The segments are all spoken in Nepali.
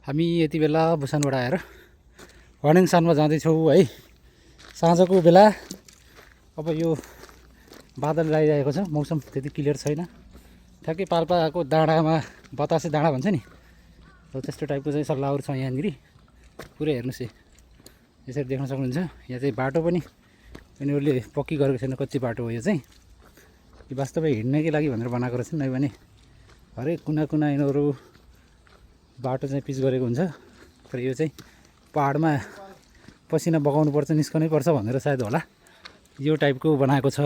हामी यति बेला बुसानबाट आएर वाडेङसानमा जाँदैछौँ है। साँझको बेला अब यो बादल लगाइरहेको छ, मौसम त्यति क्लियर छैन। ठ्याक्कै पाल्पाको डाँडामा बतासे डाँडा भन्छ नि, हो त्यस्तो टाइपको चाहिँ सल्लाहहरू छ यहाँनिर। पुरै हेर्नुहोस् यसरी देख्न सक्नुहुन्छ। यहाँ चाहिँ बाटो पनि यिनीहरूले पक्की गरेको छैन, कच्ची बाटो हो यो चाहिँ। यो वास्तवमा हिँड्नकै लागि भनेर बनाएको रहेछन्, नै भने हरेक कुना कुना यिनीहरू बाटो चाहिँ पिच गरेको हुन्छ। तर यो चाहिँ पहाडमा पसिना बगाउनु पर्छ, निस्कनै पर्छ भनेर सायद होला यो टाइपको बनाएको छ।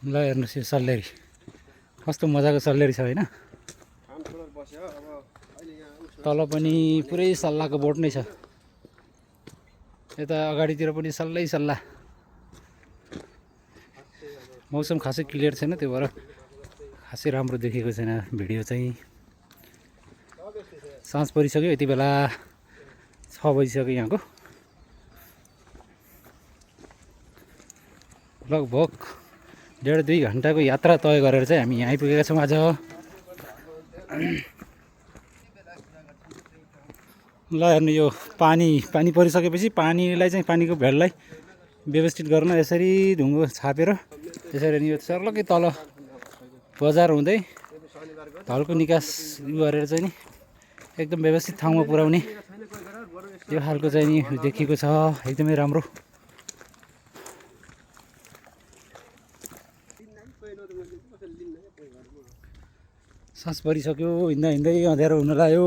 ल हेर्नुहोस् यो सल्लेरी कस्तो मजाको सल्लेरी छ होइन। तल पनि पुरै सल्लाहको बोट नै छ, यता अगाडितिर पनि सल्लै सल्लाह। मौसम खासै क्लियर छैन, त्यो भएर खासै राम्रो देखेको छैन भिडियो चाहिँ। साँझ परिसक्यो, यति बेला 6 बजिसक्यो यहाँको। लगभग 1.5-2 घन्टाको यात्रा तय गरेर चाहिँ हामी यहाँ आइपुगेका छौँ आज। ल हेर्नु यो पानी परिसकेपछि पानीलाई चाहिँ पानीको भेललाई व्यवस्थित गर्न यसरी ढुङ्गो छापेर यसरी नि यो सर्लकै तल बजार हुँदै ढलको निकास गरेर चाहिँ नि एकदम व्यवस्थित ठाउँमा पुर्याउने यो खालको चाहिँ नि देखिएको छ। एकदमै राम्रो। साँझ परिसक्यो, हिँड्दा हिँड्दै अँध्यारो हुन लाग्यो।